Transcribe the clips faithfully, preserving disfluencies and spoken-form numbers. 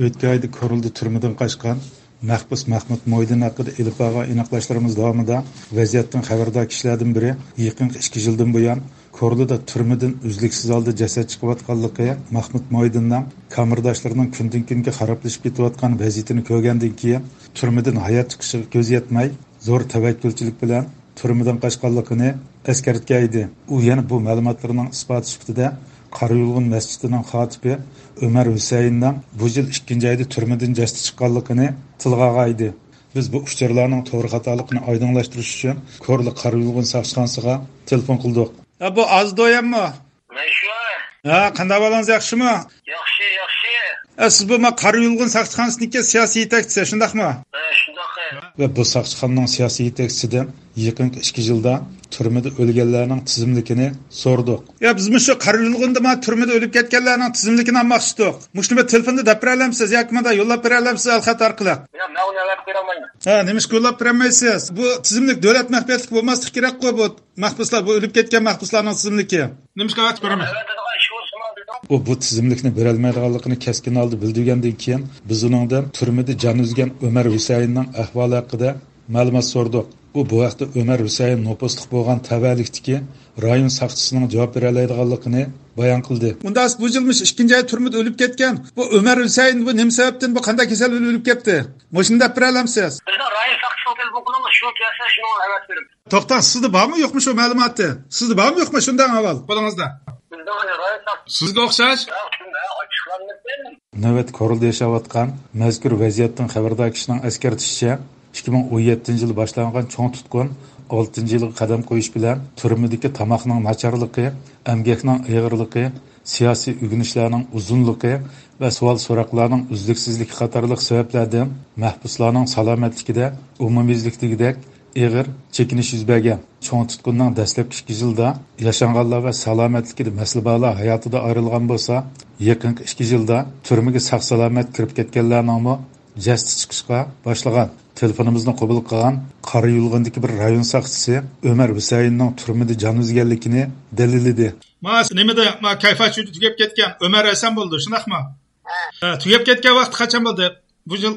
ئۆتكەن ئايدا كورلىدا تۈرمىدىن قاچقان مەھبۇس مەھمۇت مۇھىدىن ھەققىدە ئېلىپ بارغان ئېنىقلاشلىرىمىز داۋامىدا ۋەزىيەتتىن خەۋەردار كىشىلەردىن بىرى يېقىنقى ئىككى يىلدىن بۇيان كورلىدا تۈرمىدىن ئۈزلۈكسىز ھالدا جەسەت چىقىۋاتقانلىقى، مەھمۇت مۇھىدىننىڭ كامېرداشلىرىنىڭ كۈندىن-كۈنگە خارابلىشىپ كېتىۋاتقان ۋەزىيىتىنى كۆرگەندىن كېيىن تۈرمىدىن ھايات چىقىشىغا كۆزى يەتمەي، زور تەۋەككۈلچىلىك بىلەن تۈرمىدىن قاچقانلىقىنى ئەسكەرتكەن ئىدى. ئۇ يەنە بۇ مەلۇماتلىرىنىڭ ئىسپاتى سۈپىتىدە قارا يۇلغۇن مەسچىتىنىڭ خاتىپى ئۆمەر ھۈسەيىننىڭ بۇ يىل ئىككىنچى ئايدا تۈرمىدىن جەستە چىققانلىقىنى تىلغا ئالغان ئىدى. بىز بۇ ئۇچۇرلارنىڭ توغرا خاتالىقىنى ئايدىڭلاشتۇرۇش ئۈچۈن كورلا قارا يۇلغۇن ساقچىخانىسىغا تېلېفون قىلدۇق. ھە، بۇ ئازدۇ يەممۇ؟ مەن شۇ. ھە، قانداق ئەھۋالىڭىز، ياخشىمۇ؟ ياخشى، ياخشى. ئە، سىز بۇ ما قارا يۇلغۇن ساقچىخانىسىنىڭكى سىياسىي يېتەكچىسى، شۇنداقمۇ؟ ھە، شۇنداق. ۋە بۇ ساقچىخانىنىڭ سىياسىي يېتەكچىسىدىن يېقىنقى ئىككى يىلدا تۈرمىدە ئۆلگەنلەرنىڭ تىزىملىكىنى سورىدۇق. يا، بىز مۇشۇ قارا يۇلغۇندا ما تۈرمىدە ئۆلۈپ كەتكەنلەرنىڭ تىزىملىكىنى ئالماقچى ئىدۇق. مۇشۇنى بىر تېلېفوندا دەپ بېرەلەمسىز ياكى مانا يوللاپ بېرەلەمسىز ئەلخەت ئارقىلىق؟ ياق، مەن ئۇنى ئەۋەتىپ بېرەلمەيمەن. ھە، نېمىشقا يوللاپ بېرەلمەيسىز؟ بۇ تىزىملىك دۆلەت مەخپىيەتلىكى بولماسلىقى كېرەكقۇ، بۇ مەھبۇسلار، بۇ ئۆلۈپ كەتكەن مەھبۇسلارنىڭ تىزىملىكى. نېمىشقا ئەۋەتىپ بېرەلمەيسىز؟ ئەۋەتىدىغان ئىش بولسىمۇ بىزنىڭ. ئۇ بۇ تىزىملىكنى بېرەلمەيدىغانلىقىنى كەسكىن ھالدا بىلدۈرگەندىن كېيىن، بىز ئۇنىڭدىن تۈرمىدە جان ئۈزگەن ئۆمەر ھۈسەيىننىڭ ئەھۋالى ھەققىدە مەلۇمات سورىدۇق. ئۇ بۇ ھەقتە ئۆمەر ھۈسەيىن نوپۇسلۇق بولغان تەۋەلىكتىكى رايون ساقچىسىنىڭ جاۋاب بېرەلەيدىغانلىقىنى بايان قىلدى. ئۇنداق بۇ يىل مۇشۇ ئىككىنچى ئاي تۈرمىدە ئۆلۈپ كەتكەن بۇ ئۆمەر ھۈسەيىن بۇ نېمە سەۋەبتىن، بۇ قانداق كېسەل بىلەن ئۆلۈپ كەتتى؟ مۇشۇنى دەپ بېرەلەمسىز؟ بىزنىڭ رايون ساقچىسىغا تېلېفون قىلىڭلار، شۇ كەلسە شۇنىڭغا ئەۋەتىپ بېرىمىز. توختاڭ، سىزدە بارمۇ يوقمۇ شۇ مەلۇماتى؟ سىزدە بارمۇ يوقمۇ شۇنداق ئەھۋال؟ قولىڭىزدا. بىزنىڭ رايون ساقچىسى. سىزگە ئوخشاش. ياق، شۇنداق ئاچچىقلانمىسۇن. نۆۋەتتە كورلىدا ياشاۋاتقان مەزكۇر ۋەزىيەتتىن خەۋەردار كىشىنىڭ ئەسكەرتىشىچە، ئىككى مىڭ ئون يەتتىنچى يىلى باشلانغان چوڭ تۇتقۇن ئالتىنچى يىلىغا قەدەم قويۇش بىلەن تۈرمىدىكى تاماقنىڭ ناچارلىقى، ئەمگەكنىڭ ئېغىرلىقى، سىياسىي ئۆگىنىشلەرنىڭ ئۇزۇنلۇقى ۋە سوئال-سوراقلارنىڭ ئۈزلۈكسىزلىكى قاتارلىق سەۋەبلەردىن مەھبۇسلارنىڭ سالامەتلىكىدە ئومۇميۈزلۈكتىكىدەك ئېغىر چېكىنىش يۈز بەرگەن. چوڭ تۇتقۇننىڭ دەسلەپكى ئىككى يىلىدا ياشانغانلار ۋە سالامەتلىكىدە مەسىلە بارلار ھاياتىدا ئايرىلغان بولسا، يېقىنقى ئىككى يىلدا تۈرمىگە ساق-سالامەت كىرىپ كەتكەنلەرنىڭمۇ جەستە چىقىشقا باشلىغان. تېلېفونىمىزنى قوبۇل قىلغان قارا يۇلغۇندىكى بىر رايون ساقچىسى ئۆمەر ھۈسەيىننىڭ تۈرمىدە جان ئۈزگەنلىكىنى دەلىللىدى. ما نېمىدە، ما كەيفاچۈدە تۈگەپ كەتكەن ئۆمەر ھەسەن بولىدۇ، شۇنداقمۇ؟ ھە. ھە، تۈگەپ كەتكەن ۋاقتى قاچان بولدى؟ بۇ يىل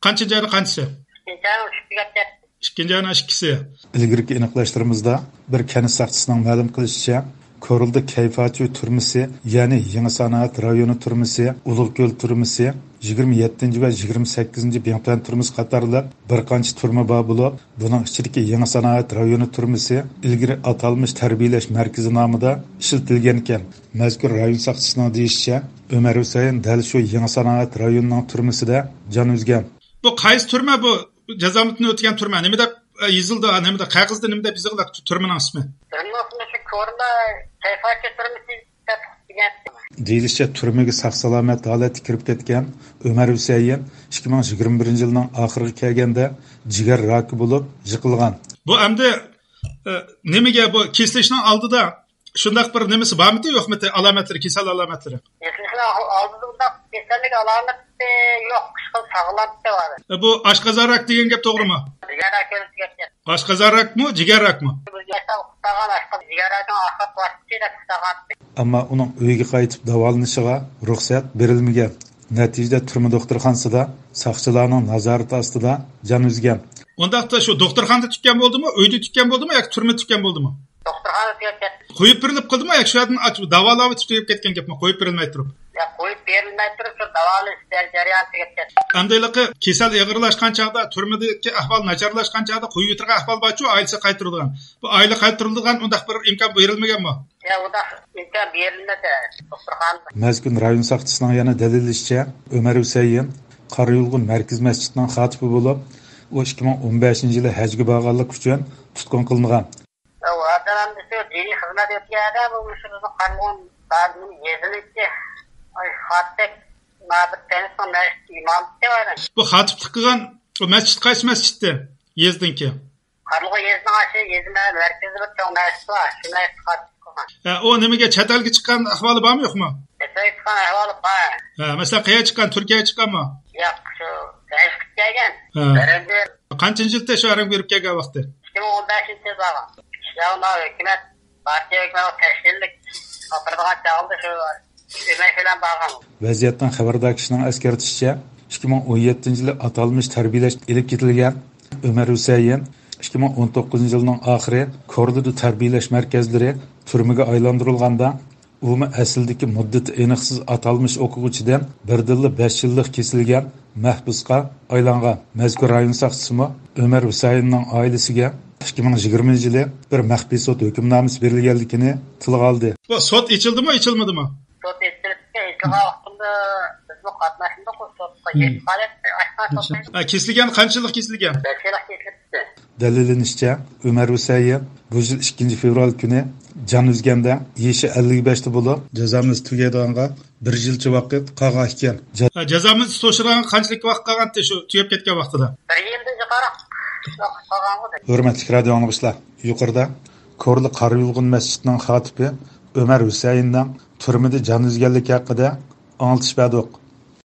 قانچىنچى ئاينىڭ قانچىسى؟ ئىككىنچى ئاينىڭ ئۈچى تۈگەپ كەتتى. ئىككىنچى ئاينىڭ ئىككىسى. ئىلگىرىكى ئېنىقلاشلىرىمىزدا بىر كەنت ساقچىسىنىڭ مەلۇم قىلىشىچە، كورلىدا كەيفاچۇ تۈرمىسى، يەنى يېڭى سانائەت رايونى تۈرمىسى، ئۇلۇغكۆل تۈرمىسى، يىگىرمە يەتتىنچى ۋە يىگىرمە سەككىزىنچى بىڭتۈەن تۈرمىسى قاتارلىق بىر قانچە تۈرمە بار بولۇپ، بۇنىڭ ئىچىدىكى يېڭى سانائەت رايونى تۈرمىسى ئىلگىرى ئاتالمىش تەربىيەلەش مەركىزى نامىدا ئىشلىتىلگەنىكەن. مەزكۇر رايون ساقچىسىنىڭ دېيىشىچە، ئۆمەر ھۈسەيىن دەل شۇ يېڭى سانائەت رايونىنىڭ تۈرمىسىدە جان ئۈزگەن. بۇ قايسى تۈرمە بۇ؟ جازا مۇددىتىنى ئۆتىگەن تۈرمە. نېمە دەپ، ئە، يېزىلدى؟ نېمە دەپ، قەغەزدە نېمە دەپ يېزىلغان تۈرمىنىڭ ئىسمى؟ تۈرمىنىڭ ئىسمى شۇ كورلا كەيفاچۇ تۈرمىسى دەپ دېگەن. دېيىلىشىچە، تۈرمىگە ساق-سالامەت ھالەتتە كىرىپ كەتكەن ئۆمەر ھۈسەيىن ئىككى مىڭ يىگىرمە بىرىنچى يىلنىڭ ئاخىرىغا كەلگەندە جىگەر راكى بولۇپ يىقىلغان. بۇ ئەمدى، ئە، نېمىگە، بۇ كېسىلىشنىڭ ئالدىدا شۇنداق بىر نېمىسى بارمىدى، يوقمىدى، ئالامەتلىرى، كېسەل ئالامەتلىرى؟ كېسىلىشنىڭ ئالدىدا ئۇنداق كېسەللىك ئالامىتى يوق، ئىشقىلىپ ساغلامتى بار. ئە، بۇ ئاشقازان راك دېگەن گەپ توغرىمۇ؟ جىگەر راكى ئۆلۈپ كەتكەن. ئاشقازان راكمۇ، جىگەر راكمۇ؟ بىز ياشاپ ئۇخلىغان ئاشقازان، جىگەر راكىنىڭ ئاخىرقى باسقۇچى دەپ ئۇخلىغان. ئەمما ئۇنىڭ ئۆيىگە قايتىپ داۋالىنىشىغا رۇخسەت بېرىلمىگەن. نەتىجىدە تۈرمە دوختۇرخانىسىدا ساقچىلارنىڭ نازارىتى ئاستىدا جان ئۈزگەن. ئۇنداقتا شۇ دوختۇرخانىدا تۈگەپ بولدىمۇ، ئۆيدە تۈگەپ بولدىمۇ ياكى تۈرمىدە تۈگەپ بولدىمۇ؟ دوختۇرخانىدا تۈگەپ كەتتى. قويۇپ بېرىلىپ قالدىمۇ ياكى شۇ يەردىن ئاچ-، داۋالاۋېتىپ تۈگەپ كەتكەن گەپمۇ؟ قويۇپ بېرىلمەي تۇرۇپ. ياق، قويۇپ بېرىلمەي تۇرۇپ، شۇ داۋالىنىش جەريانى تۈگەپ كەتتى. ئەمدى ھېلىقى كېسەل ئېغىرلاشقان چاغدا، تۈرمىدىكى ئەھۋال ناچارلاشقان چاغدا قويۇۋېتىدىغان ئەھۋال بارچۇ، ئائىلىسىگە قايتۇرىدىغان. بۇ ئائىلە قايتۇرۇلىدىغان ئۇنداق بىر ئىمكان بېرىلمىگەنمۇ؟ يا، ئۇنداق ئىمكان بېرىلمىدى دوختۇرخانىدا. مەزكۇر رايون ساقچىسىنىڭ يەنە دەلىللىشىچە، ئۆمەر ھۈسەيىن قارا يۇلغۇن مەركىزىي مەسچىتىنىڭ خاتىپى بولۇپ، ئۇ ئىككى مىڭ ئون بەشىنچى يىلى ھەجگە بارغانلىقى ئۈچۈن تۇتقۇن قىلىنغان. ئۇ ئادەم ئەمدى شۇ دىنىي خىزمەت ئۆتكەن ئادەم، بۇ مۇشۇ بىزنىڭ قارلىغان يېزىلىكى، ئاي، خاتىپ، ما بىر تەنىسىنىڭ مەسچىت ئىمامى ئىكەن ئۇ ئادەم. بۇ خاتىپلىق قىلغان، ئۇ مەسچىت قايسى مەسچىتتى؟ يېزىدىكى؟ قارلىغان يېزىسىنىڭ ئاشۇ يېزا مە-، مەركىزىدە بىر چوڭ مەسچىت بار، شۇ مەسچىتكە قاتنىشىپ قالغان. ئە، ئۇ نېمىگە، چەت ئەلگە چىققان ئەھۋالى بارمۇ، يوقمۇ؟ چەت ئەلگە چىققان ئەھۋالى بار. ھە، مەسىلەن، قەيەرگە چىققان؟ تۈركىيەگە چىققانمۇ؟ ياق، شۇ مەشىققە كەلگەن. ھە. ھەرەمگە. قانچىنچى يىلدا شۇ ھەرەمگە بېرىپ كەلگەن ۋاقتى؟ ئىككى مىڭ ئون بەشىنچى يىل بارغان. يا، ماۋۇ ھۆكۈمەت، پارتىيە ھۆكۈمەت تەشكىللىك ئاپىرىدىغان چاغلىدى شۇ. ئۆمەر بىلەن بارغان. ۋەزىيەتتىن خەۋەردار كىشىنىڭ ئەسكەرتىشىچە، ئىككى مىڭ ئون يەتتىنچى يىلى ئاتالمىش تەربىيەلەش ئېلىپ كېتىلگەن ئۆمەر ھۈسەيىن ئىككى مىڭ ئون توققۇزىنچى يىلنىڭ ئاخىرى كورلىدا تەربىيەلەش مەركەزلىرى تۈرمىگە ئايلاندۇرۇلغاندا، ئۇمۇ ئەسلىدىكى مۇددىتى ئېنىقسىز ئاتالمىش ئوقۇغۇچىدىن بىردىنلا بەش يىللىق كېسىلگەن مەھبۇسقا ئايلانغان. مەزكۇر رايون ساقچىسىمۇ ئۆمەر ھۈسەيىننىڭ ئائىلىسىگە ئىككى مىڭ يىگىرمىنچى يىلى بىر مەخپىي سوت ھۆكۈمنامىسى بېرىلگەنلىكىنى تىلغا ئالدى. بۇ سوت ئېچىلدىمۇ، ئېچىلمىدىمۇ؟ سوت ئېچىلىپتۇ، ئېچىلغان ۋاقتىمدا بىزمۇ قاتناشمىدۇق سوتقا. ھىم. يېتىپ قالىپ، ئاچقان سوتنى. ھە، كېسىلگەن قانچە يىللىق كېسىلگەن؟ بەش يىللىق كېسىلىپتۇ. دەلىللىنىشىچە، ئۆمەر ھۈسەيىن بۇ يىل ئىككىنچى فېۋرال كۈنى جان ئۈزگەندە، يېشى ئەللىك بەشتە بولۇپ، جازا مۇددىتى تۈگەيدىغانغا بىر يىلچە ۋاقىت قالغان ئىكەن. جا- ھە، جازا مۇددىتى توشىدىغان قانچىلىك ۋاقىت قالغانتى شۇ تۈگەپ كەتكەن ۋاقتىدا؟ بىر يىلدىن جىقراق ۋاقىت قالغانغۇ. ھۆرمەتلىك رادىئو ئاڭلىغۇچىلار، يۇقىرىدا كورلا قارا يۇلغۇن مەسچىتىنىڭ خاتىپى ئۆمەر ھۈسەيىننىڭ تۈرمىدە جان ئۈزگەنلىكى ھەققىدە ئاڭلىتىش بەردۇق.